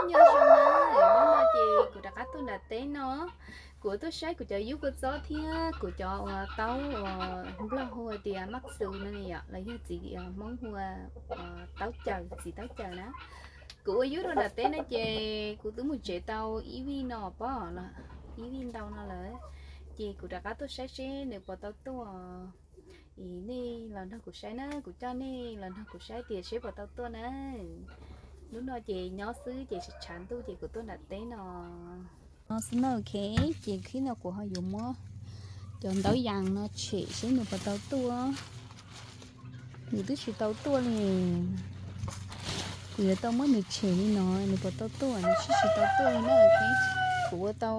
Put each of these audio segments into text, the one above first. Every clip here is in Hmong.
Nyob zoo na, hnub no ces kuv rov qab tuaj nram teb no, kuv tuaj saib kuv cov yub kua txob thiab kuv cov uas taub uas nplog hu tias mab xus no yom, los yog txiv Hmoob hu ua taub caws, txiv taub caws na. Kuv ua yub rau nram teb no ces kuv twb mus tsev tau ib vij no pob los ib vij ntau no lawm, ces kuv rov qab tuaj saib seb nws puas tau tuaj. Es nej los nrog kuv saib na, kuv coj nej los nrog kuv saib tias seb puas tau tuaj na. Hnub no ces nyob xwb ces tshav tshav ntuj ces kuv tuaj nram teb no. No xwb na, ok, ces khib no kuv ho yuav muab cov ntaub yas no tshem seb nws puas tau tuaj. Nws twb tsis tau tuaj li. Kuv yuav tau muab nws tshem li no, nws puas tau tuaj, nws twb tsis tau tuaj li na. Kuv ua tau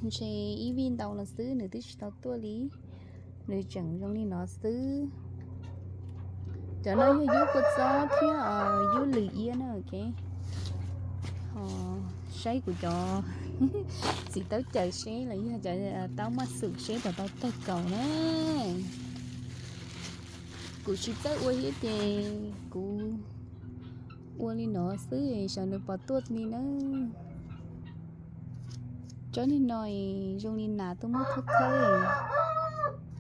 ntshe ib vij ntau no xwb, nws twb tsis tau tuaj li. Nws tseem zoo li no xwb. Cov no yog yub kua txob thiab yub lws iab na, ok. Ho saib kuv cov txiv taub caws seb los yog cov taub mab xus seb puas tau tawg kaus na. Kuv tsis txawj ua thiab ces kuv ua li no xwb xyov nws puas tuaj li na. Tsob niag no zoo li nas tuaj muab khawb khawb,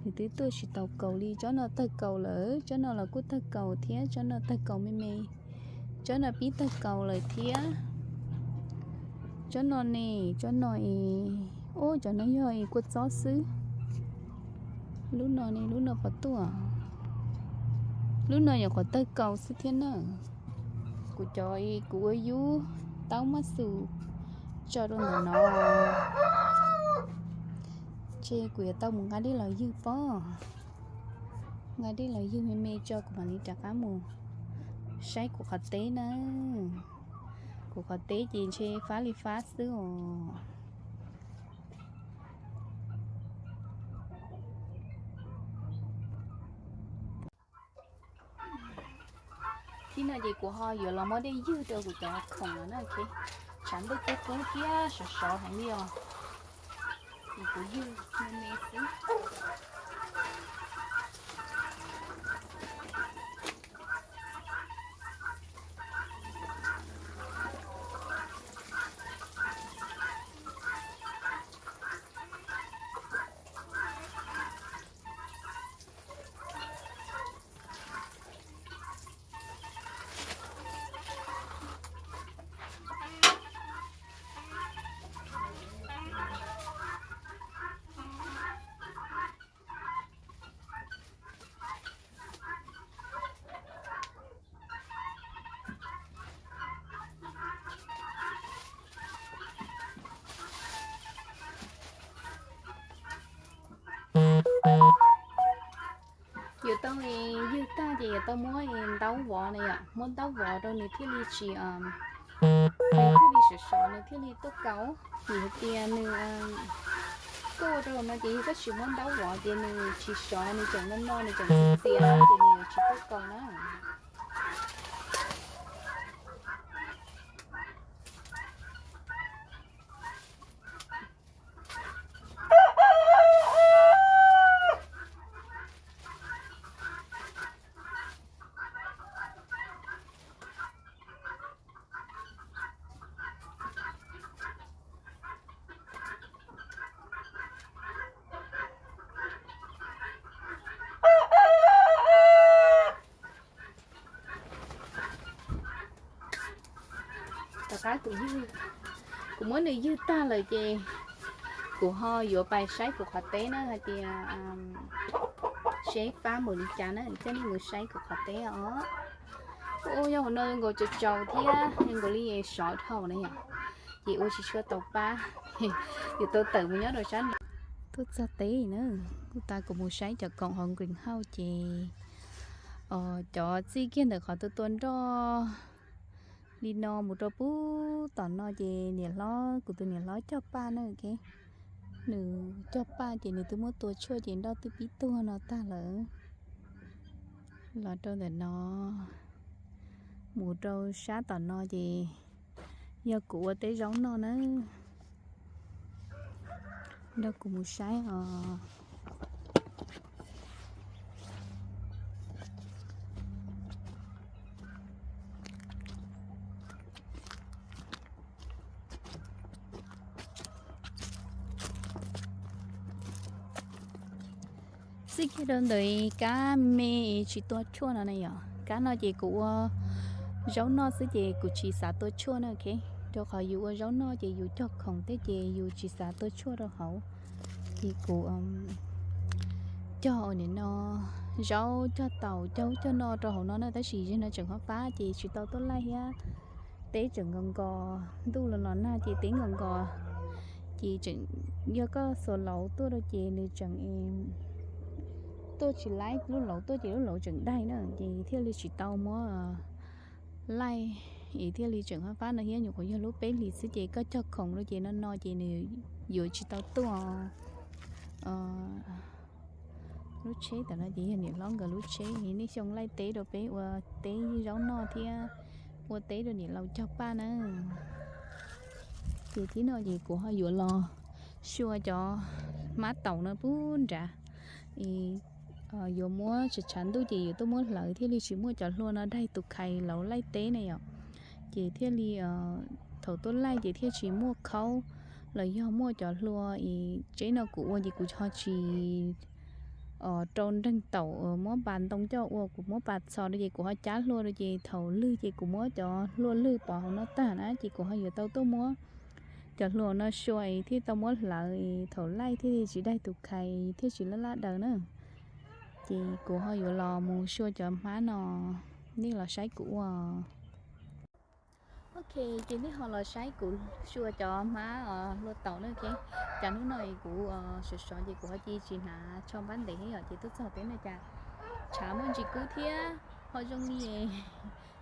nws twb tuaj tsis tau kaus li. Tsob no tawg kaus lawm, tsob no los kuj tawg kaus thiab, tsob no tawg kaus me me, tsob no pib tawg kaus lawm thiab. Tsob no ne, tsob no es, ub, cov no yog es kua txob xwb. Lub no ne, lub no puas tuaj? Lub no nyuam qhuav tawg kaus xwb thiab na. Kuv cov, kuv ua yub taub mab xus tso rau ntawm no, ces kuv yuav tau mus nqa dej los ywg pob. Nqa dej los ywg me me tso kuv mam li rov qab mus saib kuv qhov teb na. Kuv qhov teb ces ntshe fab li fab xwb os. Tib no ces kuv ho yuav los muab dej ywg rau kuv cov khoom no na, tshav ntuj kub kub thiab sov sov heev li os. Ces kuv ywg me me xwb. Yuav tau ywg tag ces yuav tau muab ntaub vov na yom, muab ntaub vov rau nws thiaj li tsis, nws thiaj li sov sov nws thiaj li tuaj kaus. Vim hais tias nws tuaj rau no ces yog koj tsis muab ntaub vov ces nws tsis sov, nws tseem no no nws tseem txias txias ces nws tsis tuaj kaus na. Tom qab kuv ywg, kuv muab nws ywg tag lawm ces kuv ho yuav pais saib kuv qhov teb na hais tias seb fab npaum li cas na, coj nej mus saib kuv qhov teb os. Ua yog hauv no zoo nkaus tsaus tsaus thiab zoo nkaus li sov dhau na yom, ces ua tsis tshua tau pab, yuav tau tawm mus nyob rau sab nraud. Tuaj txog teb na, kuv tas kuv mus saib cov koom hauv greenhouse ces cov txij kiag ntawm qhov tua tua nroj li no mus rau pub tom no ces niam hlob, kuv tus niam hlob coj paj na, nws coj paj ces nws twb muab tua tshuaj ces nroj twb pib tuag no tag lawm. Los rau ntawm no, mus rau sab tom no ces yog kuv ua teb zaub noj na. Nrog kuv mus saib os. Txij kiag rau ntawm kab me tsis tua tshuaj no na yom, kab no ces kuv ua zaub noj xwb ces kuv tsis xav tua tshuaj na, ok. Rau qhov yus ua zaub noj ces yus cog khoom thiab ces yus tsis xav tua tshuaj rau hauv. Ces kuv cog ua nim no zaub, cog taum, cog ub cog no rau hauv no na, tab sis zaum no tseem ho fab ces tsis tau tuaj laij thiab. Teb tseem nkos nkos, ntuj los los nag ces teb nkos nkos, ces tseem yog koj xuas lauv tuaj rau ces nws tseem tuaj tsis laib, lub lauv tuaj ces lub lauv tseem daig na, ces thiaj li tsis tau muab laij, es thiaj li tseem fab fab no thiab. Nyuam qhuav yog lub peb hlis xwb ces koj cog khoom rau ces no no ces nws yuav tsis tau tuaj. Lub tsheb tam no ces yog niam hlob nkawd lub tsheb, nej xyoo laij teb rau peb ua teb zaub noj thiab ua teb rau niam laus cog paj na. Ces thib no ces kuv ho yuav los xyuas cov hmab taum no pub nrad, yuav muab tshav tshav ntuj ces yuav tuaj muab hlawv thiaj li tsis muaj cov hlua no daig tus khais lauv laij teb na yom. Ces thiaj li thaum tuaj laij ces thiaj tsis muaj khaub los yog muaj cov hlua. Es tsheb no kuv ua ces kuv ho tsis rau nreeg taum muab pas ntoo coj ua, kuv muab pas txhos rau ces kuv ho cab hlua rau ces thaum lwg ces kuv muab cov hlua lwg pov hauv no tag na ces kuv ho yuav tau tuaj muab cov hlua no xyuas es thiaj tau muab hlawv es thaum laij thiaj li tsis daig tus khais thiaj tsis laj laj daws na. Ces kuv ho yuav los mus xyuas cov hmab no, nej los saib kuv ua. Ok, ces nej ho los saib kuv xyuas cov hmab hlua taum na, ok. Cas hnub no kuv sov sov ces kuv ho cia tsis hnav tsho npab ntev thiab yom, ces tuaj txog peb no cas tshav muaj ntsis kub thiab ho zoo li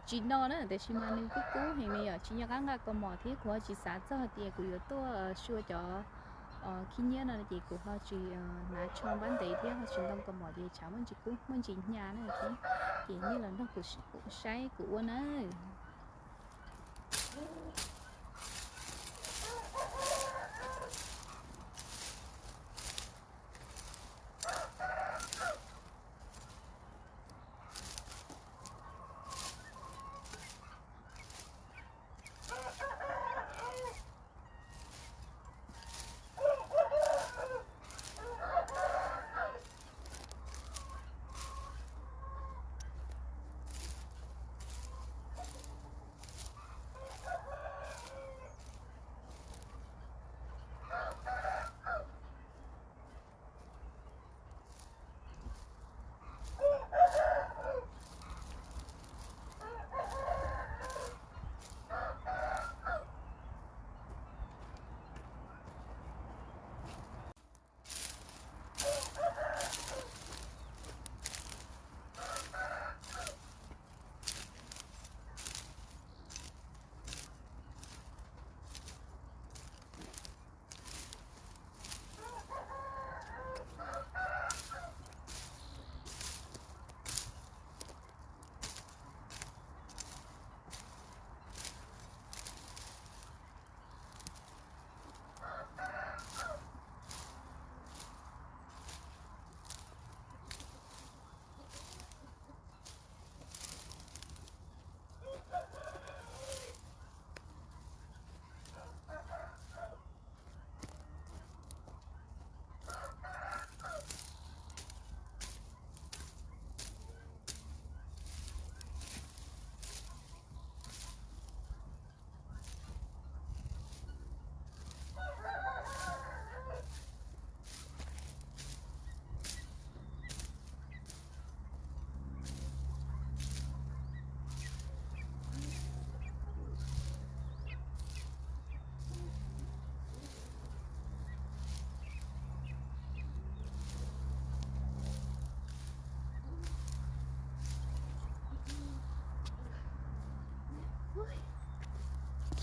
tsis no na, tiam sis mas nws kub kub heev li yom, tsis nco qab nqa kaus mom thiab kuv ho tsis xav txog hais tias kuv yuav tuaj xyuas cov khib nyiab no ces kuv ho tsis hnav tsho npab ntev thiab ho tsis ntoo kaus mom ces tshav muaj ntsis kub muaj ntsis hnyav na, ok. Ces nej los nrog kuv saib kuv ua na.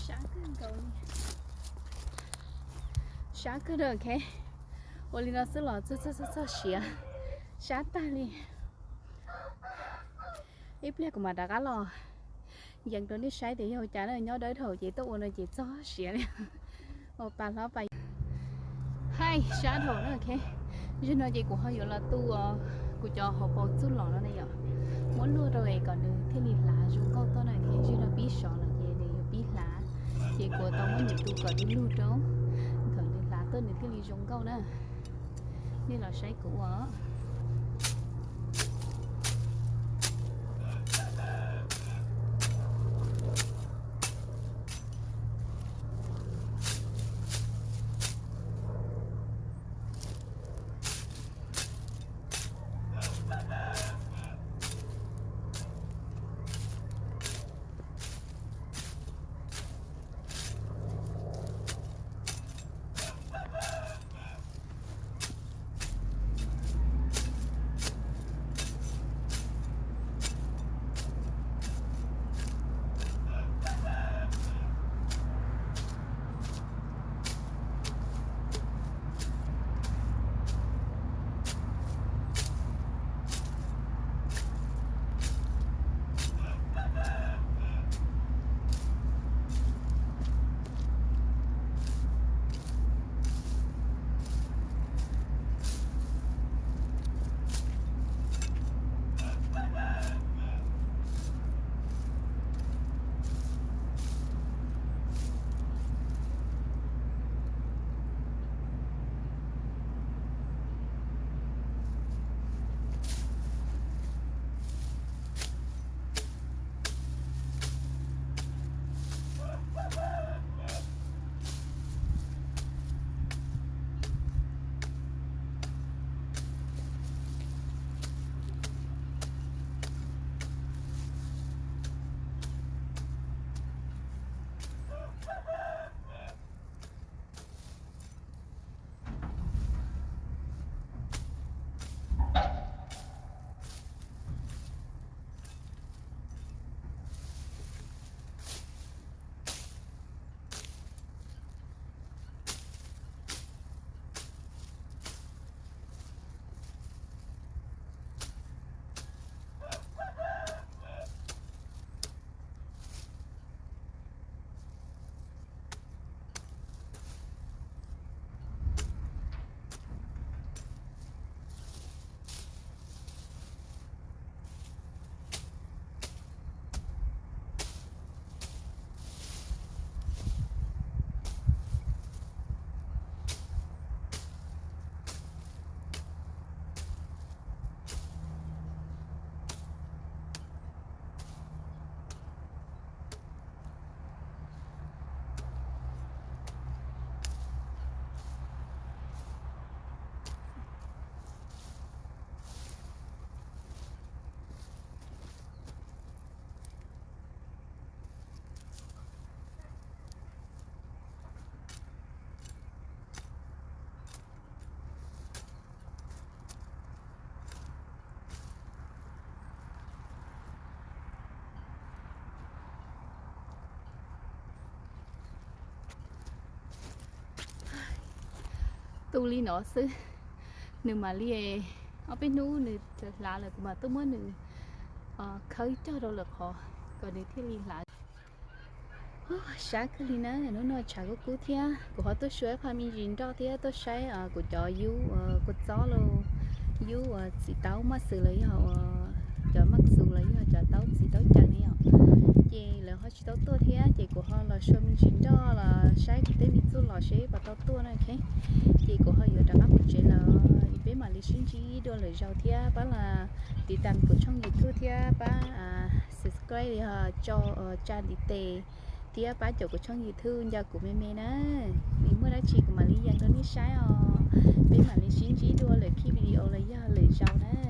Sab kawg nkaus li. Sab kawg, ok. Ua li no xwb los txog txog txog siav. Sab tag li. Ib pliag kuv mam rov qab los yees rau nej saib tias yog cas na, nyob dawb dhau ces tuaj ua no ces txog siav li. Ua pa hlob pa. Haij, sab dhau na, ok. Zaum no ces kuv ho yuav los tu kuv cov hauv paus txuj lom no na yom. Muab luag rau es kom nws thiaj li hlav zoo nkauj tuaj na, ok. Zaum no pib sov lawm ces nws yuav pib hlav. Ces kuv tau muab nws tu kom luag luag rau, thaum nws hlav tuaj nws thiaj li zoo nkauj na. Nej los saib kuv ua. tu li no xwb, nws mam li, ob peb hnub nws hlav lawm kuv mam tuaj muab nws khawb cog rau lawm qhov kom nws thiaj li hlav. Sab kawg li na, hnub no tshav kub kub thiab kuv ho tuaj xyuas ib qho me ntsis nroj thiab tuaj saib kuv cov yub kua txob los yub uas txiv taub maj xwm los yog cov maj xwm los yog cov taub txiv taub caws ne yom. Ces lawv ho tsis tau tuaj thiab ces kuv ho los xyuas me ntsis nroj los saib kuv tej me txuj lom seb puas tau tuaj na. Ces kuv ho yuav rov qab mus tsev lawm, peb mam li sib ntsib dua lwm zaus thiab pab los tiv tam kuv tshooj YouTube thiab pab subscribe los yog tso tsa ntiv tes thiab pab caum kuv tshooj YouTube nco kuv me me na. Nws muaj dab tsi kuv mam li yees rau nej saib os. Peb mam li sib ntsib dua lwm khib video los yog lwm zaus na.